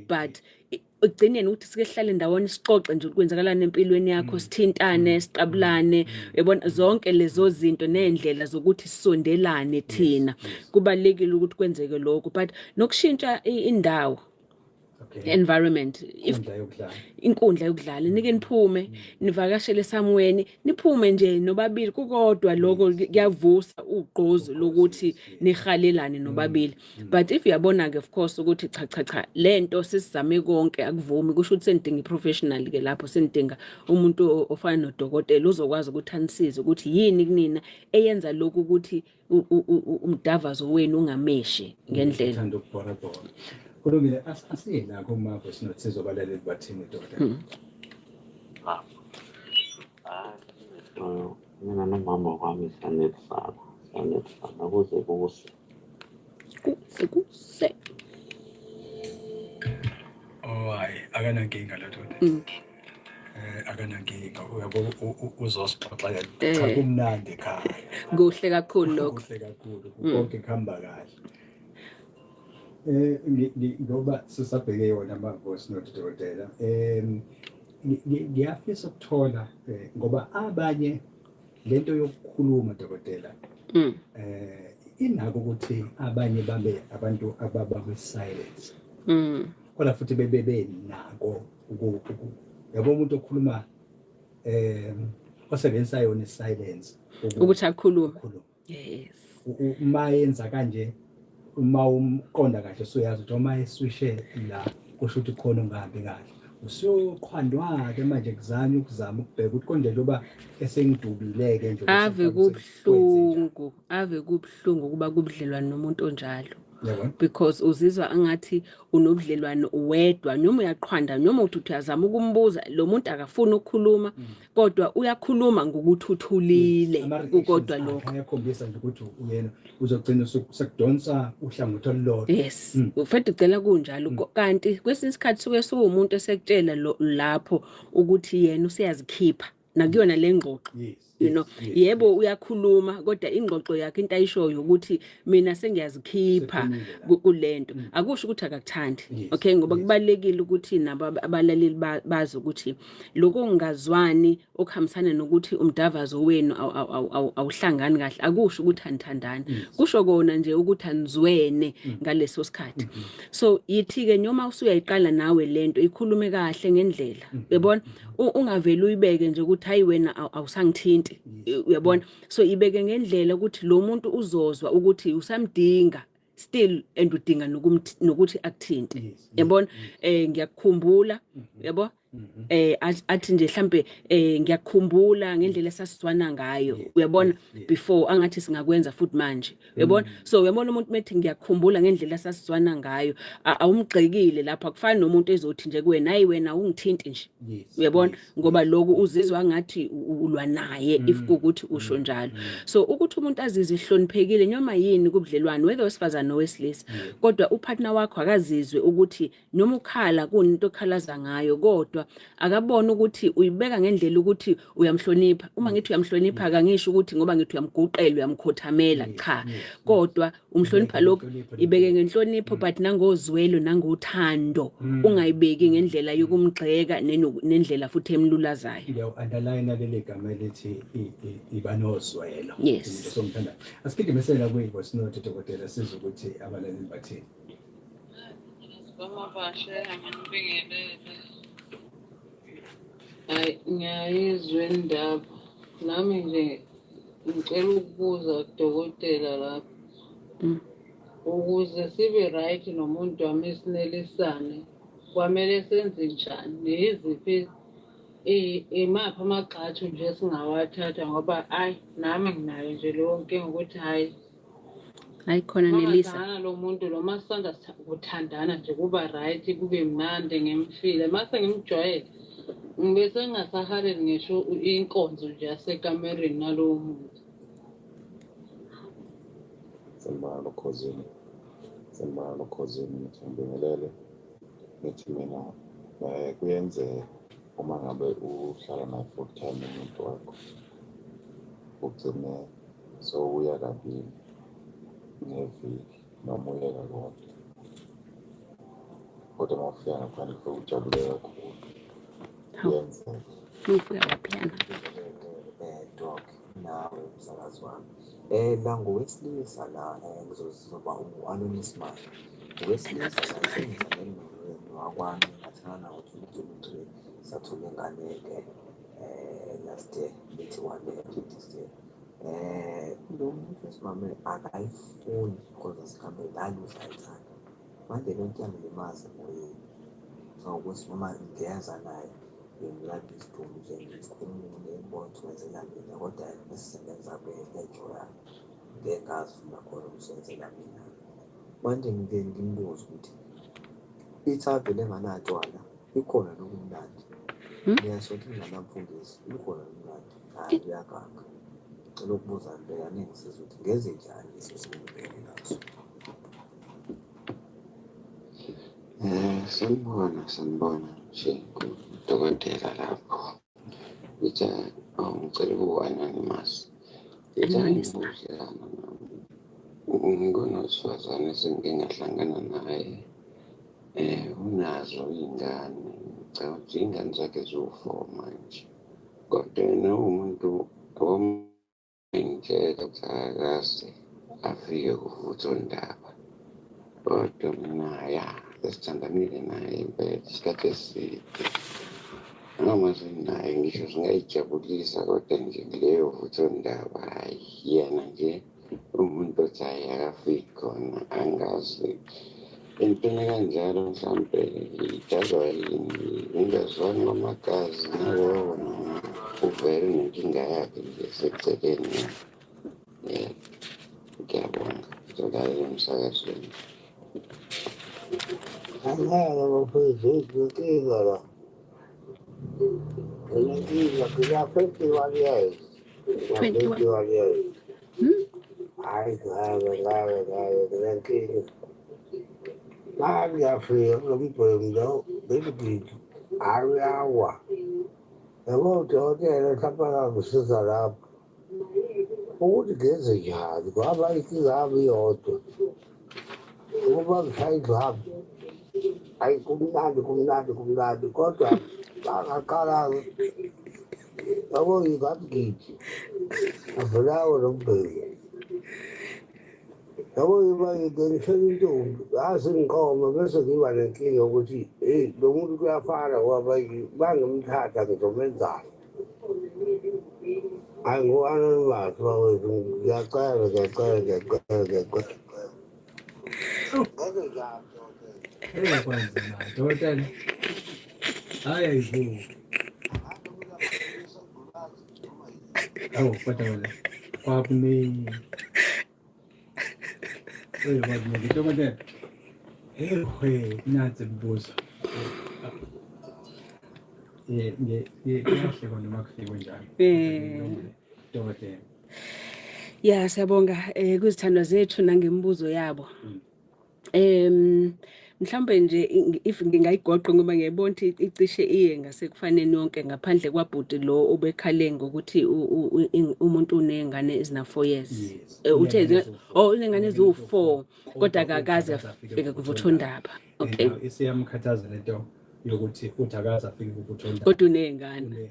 but ekugcineni ukuthi sike sihlale ndawonye, sixoxe nje kwenzakalani empilweni yakho, sithintane, siqabulane, uyabona, zonke lezo zinto nendlela zokuthi sisondelane thina, kubalekile ukuthi kwenzeke lokho. But nokushintsha indawo, environment, if Inkundla yokudlala. Inkundla yokudlala, nike niphume, nivakashele somewhere, niphume nje nobabili kukodwa, lokho kuyavusa ugqozi lokuthi nihalelane nobabili. But if uyabona ke, of course, ukuthi cha, cha, cha, lento sisizame konke akuvumi, kusho ukuthi senidinga i-professional ke lapho, senidinga umuntu ofana nodokotela uzokwazi ukuthi anisize ukuthi yini kunina eyenza lokhu ukuthi umdavazo wenu ungameshi ngendlela. Uthanda ukubhora bhora. Kulungile, asiye la kuma voice note, sizobalaleli bathini, dokotela. Hayi, mina nomama wami siyanelisana, siyanelisana kuze kuse. Kuse kuse. Oh hayi, akanankinga la dokotela. Akanankinga, uyabo, uzosixoxela. Cha, kumnandi ekhaya. Kuhle kakhulu lokho. Kuhle kakhulu, konke kuhamba kahle. Ngoba sisabheke yona ama voice note, dokotela. Ngiyafisa ukuthola, ngoba abanye lento yokukhuluma, dokotela, inako ukuthi abanye babe abantu ababa kwi silence. Kodwa futhi bebe benako yabo, umuntu okhuluma osebenzisa yona i-silence ukuthi akhulume. Ukukhuluma. Yes. Uma yenza kanje, uma umqonda kahle, usuyazi ukuthi uma eswishe la kusho ukuthi khona ungahambi kahle, usuyoqhwandwa-ke manje kuzanywa ukuzama ukubheka ukuthi konje njengoba esengidubile-ke nje. Ave kubuhlungu, ave kubuhlungu ukuba kubudlelwane nomuntu onjalo. Yabona. Because uzizwa angathi unobudlelwane uwedwa, noma uyaqhwanda, noma uthi uyazama ukumbuza lo muntu, akafuni ukukhuluma, kodwa uyakhuluma ngokuthi uthulile. Ama-reactions Kukodwa akhe lokho ayakhombisa nje ukuthi uyena uzogcina sekudonsa uhlangothi olulodwa. Yes, ufede ucela kunjalo. Kanti kwesinye isikhathi suke suwumuntu esekutshela lapho ukuthi yena useyazikhipha nakuyona le ngxoxo. Yebo, uyakhuluma, kodwa ingxoxo yakhe, into ayishoyo ukuthi mina sengiyazikhipha Sephumile la. Kulento. Akusho ukuthi akakuthandi. Okay, ngoba kubalekile ukuthi nabo abalaleli bazi ukuthi lokho kungazwani okuhambisana nokuthi umdavazo wenu awuhlangani kahle akusho ukuthi anithandani, kusho kona nje ukuthi anizwene ngaleso sikhathi. So yithi-ke noma usuyayiqala nawe lento, ikhulume kahle ngendlela, uyabona. Ungavele uyibeke nje ukuthi hayi, wena awusangithinti, uyabona. So ibeke ngendlela ukuthi lo muntu uzozwa ukuthi usamdinga still and udinga nokuthi akuthinte, yabona. Ngiyakukhumbula, yabo, athi nje mhlambe ngiyakukhumbula ngendlela esasizwana ngayo, uyabona, before, angathi singakwenza futhi manje, uyabona. So uyabona, umuntu methi ngiyakukhumbula ngendlela esasizwana ngayo, awumgxekile lapha. Kufana nomuntu ezothi nje kuwena, hayi, wena ungithinti nje, uyabona, ngoba lokhu uzizwa ngathi ulwa naye if kukuthi usho njalo. So ukuthi umuntu azizwe ehloniphekile noma yini kubudlelwane, whether wesifazane nowesilisa, kodwa upartner wakho akazizwe ukuthi noma ukhala kunento okhalaza ngayo, kodwa akabona ukuthi uyibeka ngendlela ukuthi uyamhlonipha. Uma ngithi uyamhlonipha, akangisho ukuthi ngoba ngithi uyamguqela, uyamkhothamela, cha, kodwa umhlonipha lokhu. Ibeke ngenhlonipho but nangozwelo nangothando, ungayibeki ngendlela yokumgxeka nendlela futhi emlulazayo. Ngiyawu-underline leli gama elithi iba nozwelo. Yes. Umuntu osomthandayo. Asigijimisela kwi-voice note, dokotela, sizwe ukuthi abalaleli bathini. Bamabashe, anginibingelele. Hayi, ngiyayizwa indaba. Nami nje ngicela ukubuza kudokotela lapha. Ukuze sibe right nomuntu wami, sinelisane, kwamele senze njani? Yiziphi imaphi amagxathu nje esingawathatha, ngoba ayi, nami nginayo nje leyo nkinga ukuthi hhayi. Hayi khona, Nelisa. Mangahlangana lo muntu lo, masisanda kuthandana nje, kuba right, kube mnandi, ngimfile. Mase ngimjwayele, ngibe sengingasahaleli ngisho inkonzo nje yasekamereni nalowo muntu. Sanibona Khozini, sanibona Khozini, ngithi ngibingelele, ngithi mina kuyenzeka uma ngabe uhlala naye full time umuntu wakho. Ugcine sowuya kabili ngeviki noma uye kakodwa. Kodwa uma ufika ngaphandle ufike ujabule kakhulu. Kuyenzeka. Ngifika laphiyana. Doc, nawe msakazi wami. La ngowesilisa la, ngizoba u-anonymous manje. Ngowesilisa la, sengizamele nowakwami, ngathandana ngo-2023, sathola ingane-ke last year, 31 this year. Lo muntu wesimame akayifuni because sikhambe lalo ayithanda. Manje le nto iyangilimaza emoyeni. So ukuthi noma ngiyeza naye, ngimlanda isidumbu nje, ngikhumule, ngibone ukuthi wenzela mina, kodwa esisebenza ejoyayo ngeke ngazi nakhona ukuthi wenzela mina. Manje ngike ngimbuze ukuthi ithaveni enganatshwala ikhona nokumnandi? Ngiyasho ukuthi inganamfundisi ikhona nomnandi? Hhayi, kuyaganga. Ngicela ukubuza impela, ningisize ukuthi ngenze njani leso simo ngibhekene naso. Sanibona, sanibona nje kudokotela lapho. Ngithi, oh, ngicela ukuba anonymous. Ngithi Anonymous. angibuze lana nami. Nginowesifazane esengike ngahlangana naye. Unazo iy'ngane. Ngicabanga ukuthi iy'ngane zakhe ziwu-4 manje. Kodwa yena uwumuntu owangitshela ukuthi akakaze afike kuvuthondaba. Kodwa mina, ya, sesithandanile naye impela isikhathi eside. Noma sinaye ngisho singayijabulisa, kodwa nje kuleyo vuthondaba, hhayi, yena nje umuntu othi hhayi, akafiki khona. Angazi entweni kanjalo mhlampe idalwa yini, ukungezwani kwamagazi nalowo, noma uvele nenkinga yakhe nje eseceleni. Ngiyabonga, ngizolalela emsakazweni. Angeke bafethu, inkinga la. Inkinga ngina 51 years. Ngina 21. 51 years. Hayi, ngeke, ngeke, ngeke, nginenkinga. Ngiyafika kulo mbhemu lo, ngithi hayi, uyawa. Yabo udokotela mhlawumbe angangisiza lapho. Ukuthi ngenze njani ngoba inkinga yami iyodwa. Ukuba ngishaya indlwabu, hayi, kumnandi, kumnandi, kumnandi, kodwa bangaqala, yabo, ngingathi ngithi avelawo lo mbhemu. Yabo, ngiba ngishela intombi, yazi ngiqoma, bese ngiba nenkinga yokuthi heyi, lo muntu kuyafana, ngoba bangimthatha ngizomenzani? Hayi, ngu-anonymous bakwethu, ngiyacela, ngiyacela, ngiyacela, ngiyacela. Ngenze njani, dokotela? Hey, kwanzima dokotela, hayi, ayivuki. Awu, kodwa wena kwakuningi. Hey, kwakuningi dokotela. Hey, we nansi imibuzo. Ngiyahleka noma kufikwe njalo. Dokotela. Ya, siyabonga kwizithandwa zethu nangemibuzo yabo. Mhlawumbe nje if ngingayigoqa, ngoba ngiyayibona ukuthi icishe iye ngasekufaneni yonke, ngaphandle kwabhuti lo obekhale ngokuthi umuntu uney'ngane ezina 4 years. Yes. Uthe Uney'ngane eziwu-4. Oh, uney'ngane eziwu-4, kodwa akakaze akakaze afike kuvuthondaba. Okay. Isiyamkhathaza lento yokuthi uthi akaze afike kuvuthondaba. Kodwa uney'ngane.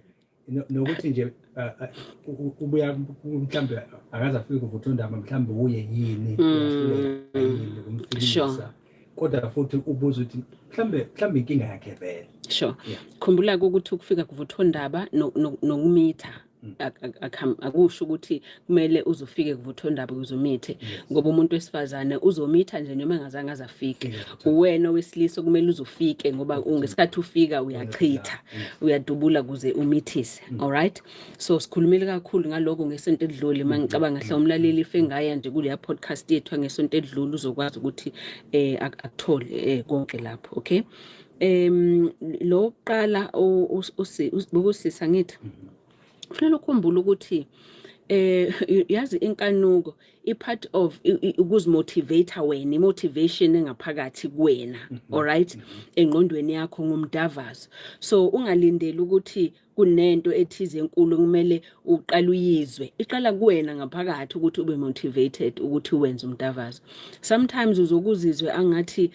Nokuthi nje ubuya mhlambe akaze afike kuvuthondaba, mhlambe uye yini, uyahluleka yini kumfikisa. Kodwa futhi ubuza ukuthi mhlambe inkinga yakhe vele. Sure. Khumbula ukuthi ukufika kuvuthondaba nokumitha akusho ukuthi kumele uzufike kuvuthondaba ukuze umithe, ngoba umuntu wesifazane uzomitha nje noma engazange aze afike. Uwena owesilisa kumele uzufike, ngoba ngesikhathi ufika uyachitha, uyadubula kuze umithise. Alright, so sikhulumile kakhulu ngaloko ngesonto edlule. Mangicabanga mhlawumbe umlaleli ife ngaya nje kuleya podcast yethu ngesonto edlule, uzokwazi ukuthi akuthole konke lapho. Okay, lo kuqala ukusisa ngithi kufanele ukhumbule ukuthi yazi inkanuko i-part of ukuzimotivate wena, i-motivation engaphakathi kuwena, alright, engqondweni yakho ngumdavazo. So ungalindeli ukuthi Kunento ethize enkulu kumele uqale uyizwe, iqala kuwena ngaphakathi ukuthi ube motivated ukuthi wenze umdavazo. Sometimes uzokuzizwe angathi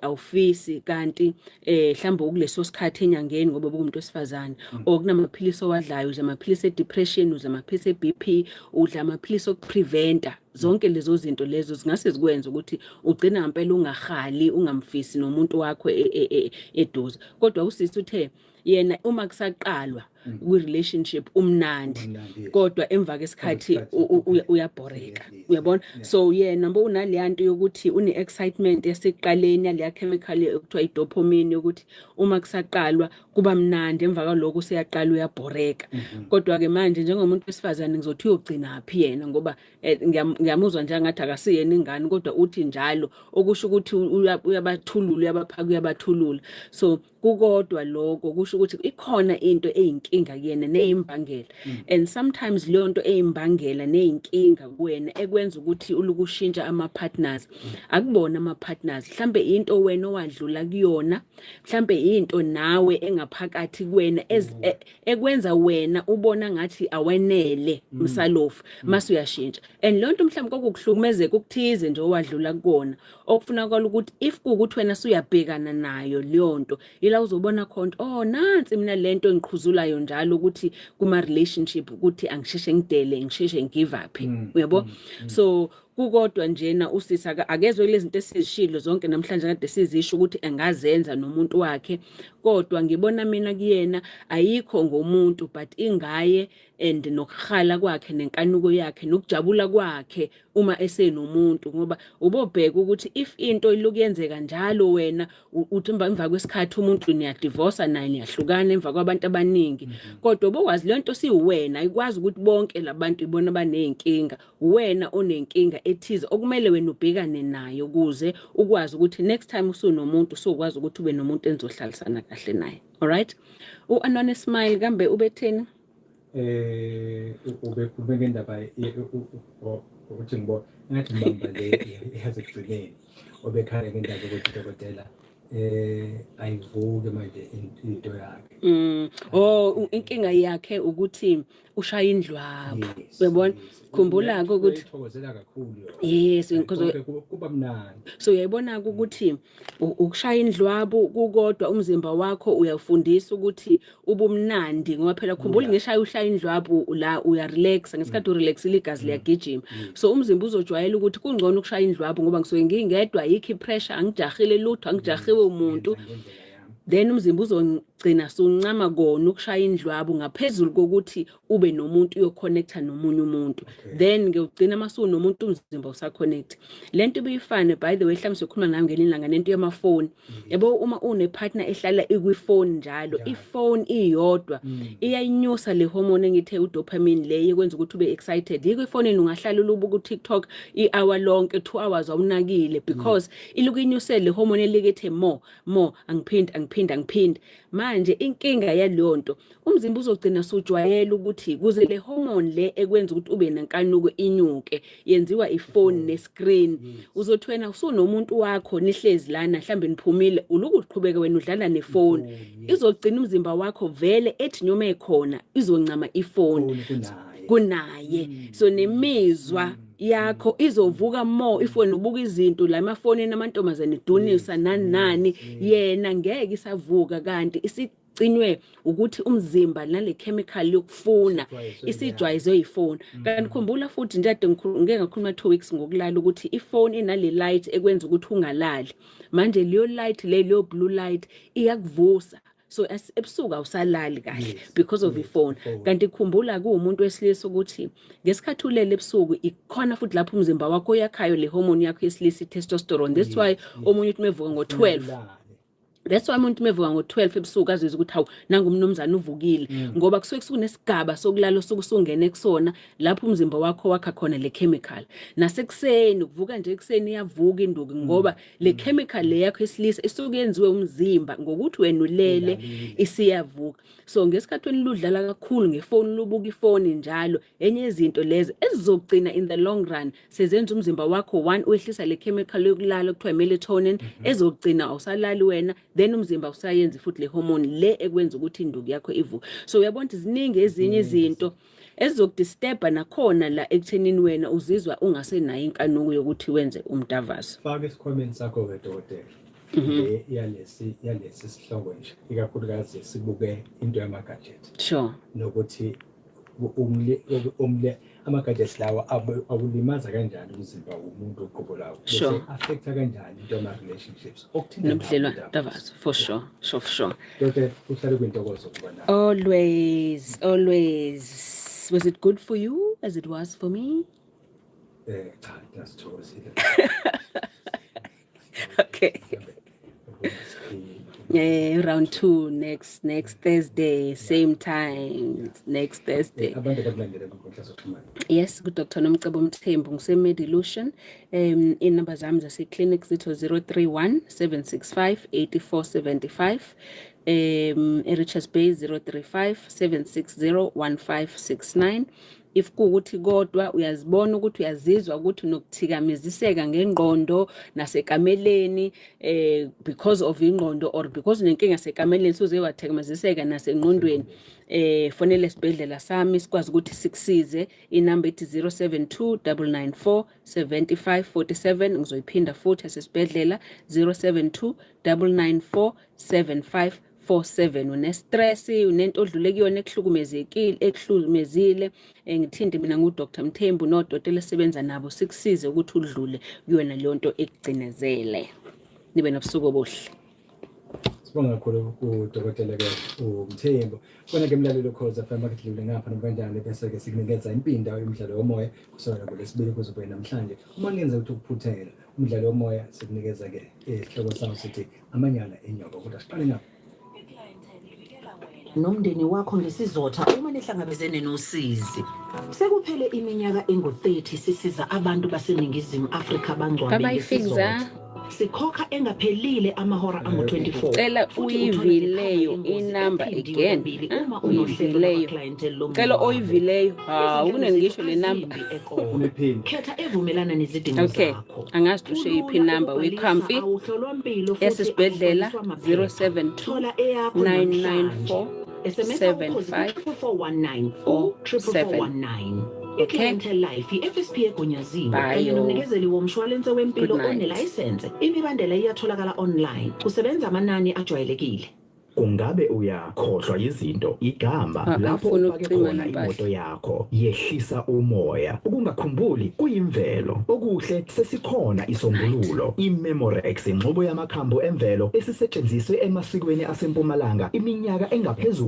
awufisi, kanti mhlawumbe ukuleso sikhathi enyangeni ngoba ubumuntu wesifazane or kunamaphilisi owadlayo, udla amaphilisi e-depression, udla amaphilisi e-BP, udla amaphilisi okupreventa zonke lezo zinto. Lezo zingase zikwenze ukuthi ugcina ngempela ungahali, ungamfisi nomuntu wakho eduze. Kodwa usisi uthe yena uma kusaqalwa kwi-relationship umnandi, kodwa emva kwesikhathi uyabhoreka, uyabona? So yena mbo unaleya nto yokuthi une-excitement yasekuqaleni, yaleya chemical ekuthiwa i-dopamine, yokuthi uma kusaqalwa kuba mnandi, emva kwalokho useyaqala uyabhoreka. Kodwa-ke manje njengomuntu wesifazane ngizothi uyogcinaphi yena, ngoba ngiyamuzwa nje angathi akasiyena ingane, kodwa uthi njalo, okusho ukuthi uyabathulula, uyabaphaka, uyabathulula. So kukodwa lokho kusho ukuthi ikhona into eyinkinga kuyena neyimbangela, and sometimes leyo nto eyimbangela neyinkinga kuwena ekwenza ukuthi ulukushintsha ama-partners, akubona ama-partners, mhlambe into wena owadlula kuyona, mhlambe into nawe engaphakathi kuwena ekwenza wena ubona ngathi awenele msalofu, mase uyashintsha. And leyo nto mhlawumbe kokukuhlukumezeka okuthize nje owadlula kukona, okufunakala ukuthi if kuwukuthi wena suyabhekana nayo leyo nto, ila uzobona khona, oh, nansi mina lento engiqhuzulayo njalo ukuthi kuma relationship ukuthi angisheshe ngidele, ngisheshe ngive up, uyabo? So kukodwa njena usisi akezwe lezi zinto esizishilo zonke namhlanje kade sizisho ukuthi engazenza nomuntu wakhe, kodwa ngibona mina kuyena ayikho ngomuntu but ingaye and nokuhala kwakhe nenkanuko yakhe nokujabula kwakhe uma esenomuntu. Ngoba ubobheka ukuthi if into iloku yenzeka njalo, wena uthi emva kwesikhathi umuntu niyadivorsa naye, niyahlukana emva kwabantu abaningi, kodwa ubokwazi le nto siwena, ayikwazi ukuthi bonke labantu ibona baney'nkinga. Wena onenkinga ethize okumele wena ubhekane nayo ukuze ukwazi ukuthi next time usunomuntu usukwazi ukuthi ube nomuntu enizohlalisana kahle naye. Alright, u-Anone Smile kambe ubetheni? Ubekhulume ngendaba ukuthi ngibona engathi ngibamba le yasekugcineni, obekhala ngendaba yokuthi dokotela ayivuke manje into yakhe. Oh, inkinga yakhe ukuthi ushaya indlwabu, uyabona? Khumbula ke ukuthi Uyayithokozela kakhulu yona. Yes, because Konke kuba mnandi. So uyayibona ke ukuthi ukushaya indlwabu kukodwa umzimba wakho uyawufundisa ukuthi ubumnandi, ngoba phela khumbula ngeshaya ushaya indlwabu la uyarelaxa, ngesikhathi urelaxile igazi liyagijima, so umzimba uzojwayela ukuthi kungcono ukushaya indlwabu ngoba ngisuke ngingedwa, ayikho ipressure, angijahile lutho, angijahiwe umuntu. Then umzimba uzogcina suncama kona ukushaya indlwabu ngaphezulu kokuthi ube nomuntu, uyoconnecta nomunye umuntu. Then ke ugcina masunomuntu umzimba usaconnect. Lento ibiyifane, by the way, mhlawumbe sikhuluma nayo ngelinye ilanga, nento yamafoni, yabo? Uma une-partner ehlala ikwifoni njalo, ifoni iyodwa iyayinyusa le hormone engithe udopamine, le yekwenza ukuthi ube excited. Yiko efonini ungahlala ulubuka uTikTok i-hour lonke, 2 hours awunakile, because iluku inyuse le hormone elikethe more more, angiphindi, angiphindi, angiphindi. Manje inkinga yaleyo nto, umzimba uzogcina sujwayela ukuthi kuze le hormone le ekwenza ukuthi ube nenkanuko inyuke yenziwa ifoni nescreen. Uzothi wena usunomuntu wakho, nihlezi lana, mhlambe niphumile, uluku uqhubeke wena udlala nefoni, izogcina umzimba wakho vele ethi noma ekhona izoncama ifoni kunaye. So nemizwa yakho izovuka more if wena ubuka izinto la emafonini, amantombazane edunisa nani nani, yena ngeke isavuka, kanti isicinywe ukuthi umzimba nale chemical yokufuna isijwayezwe ifoni. Kanti khumbula futhi nje ade ngike ngakhuluma 2 weeks ngokulala ukuthi ifoni inale light ekwenza ukuthi ungalali. Manje leyo light le, leyo blue light iyakuvusa, so ebusuku awusalali kahle because of ifoni. Kanti khumbula kuwumuntu wesilisa ukuthi ngesikhathi ulele ebusuku ikhona futhi lapho umzimba wakho uyakhayo le hormone yakho yesilisa, i-testosterone. That's why omunye uthi mevuka ngo-12, that's why umuntu mevuka ngo-12 ebusuku azizwe ukuthi hawu, nangu umnumzane uvukile, ngoba kusuke kusukunesigaba sokulala osuke usungene kusona lapho umzimba wakho wakha khona le chemical. Nasekuseni ukuvuka nje ekuseni iyavuka induku, ngoba le chemical le yakho yesilisa isuke yenziwe umzimba ngokuthi wena ulele, isiyavuka. So ngesikhathi wena ludlala kakhulu ngefoni, lubuka ifoni njalo, enye yezinto lezi ezizogcina in the long run sezenza umzimba wakho one uwehlisa le chemical yokulala okuthiwa melatonin, ezogcina awusalali wena. Then umzimba usayenzi futhi le hormone le ekwenza ukuthi induku yakho ivuke. So uyabona ukuthi ziningi ezinye izinto ezizokudisturba nakhona la ekuthenini wena uzizwa ungasenayo inkanuko yokuthi wenze umdavazo. Faka esikhwameni sakho-ke, dokotela, le yalesi sihloko nje, ikakhulukazi sibuke into yama-gadget nokuthi ama-gadgets lawa awulimaza kanjani umzimba womuntu uqobo lawo, bese affecta kanjani into yama-relationships okuthinta nawo nobudlelwane umdavazo. Umdavazo, for sure. Dokotela, uhlale kwintokozo ukuba nawe. Always, always. Was it good for you as it was for me? Cha, nasithokozile. Okay. Yeah, round two next Thursday, same time next Thursday. Abantu abakulandela kwinkundla zokuxhumana? Yes, kuDr Nomcebo Mthembu, ngise-Medilution. Iy'namba zami zase-clinic zitho 031 765 8475. E-Richards Bay 035 760 1569. If kuwukuthi kodwa uyazibona ukuthi uyazizwa ukuthi unokuthikameziseka ngengqondo nasekameleni, because of ingqondo or because unenkinga sekameleni, suze wathikameziseka nasengqondweni, fonela esibhedlela sami sikwazi ukuthi sikusize. Inamba ethi 072 994 7547. Ngizoyiphinda futhi, asesibhedlela 072 994 7547. Une-stress, unento odlule kuyona ekuhlukumezekile, ekuhlukumezile, ngithinte mina, ngu-Dr Mthembu nodokotela esebenza nabo, sikusize ukuthi udlule kuyona leyo nto ekugcinezele. Nibe nobusuku obuhle. Sibonga kakhulu kudokotela-ke uMthembu. Kona-ke mlaleli Ukhozi FM, akudlule ngapha nokanjani, bese-ke sikunikeza impinda yomdlalo womoya kusukela ngolwesibili kuze kube namhlanje. Uma kungenzeka ukuthi ukuphuthela umdlalo womoya, sikunikeza-ke isihloko sawo sithi amanyala enyoka, kodwa siqale ngapha. Nomndeni wakho ngesizotha uma nihlangabezene nosizi. Sekuphele iminyaka engu-30 sisiza abantu baseNingizimu Afrika bangcwabe Bye-bye, Fiza. ngesizotha. Sikhokha engaphelile amahora angu-24. Cela Futhi uthola uyivileyo nekhava yengozi inamba ephindiwe again. kabili Ah, uma unohlelo uyivileyo. lwakwa-Clientele Cela lomngcwabo. oyivileyo. Hawu, Izinhlelo kunengisho zethu le number. azimbi eqolo. Unephini. Khetha evumelana nezidingo zakho. Angazi usho yiphi Kulula inamba ukubhalisa, wekhamfi awuhlolwa mpilo futhi yasesibhedlela awugcwaliswa maphepha. 072 Thola eyakho namhlanje. 994 SMS ukhozi 75 ku-44419 ku-44419. I-Clientele Life i-FSP egunyaziwe kanye Bye. nomnikezeli womshwalense wempilo Good night. onelayisense. Imibandela iyatholakala online. Kusebenza amanani ajwayelekile. Ungabe uyakhohlwa izinto, igama, Ah, lapho angifuni upake ukucima khona lempahla. imoto yakho. Yehlisa umoya. Ukungakhumbuli kuyimvelo. Okuhle, sesikhona isombululo. I-Memorex, inxubo yamakhambo emvelo esisetshenziswe emasikweni asempumalanga iminyaka engaphezu.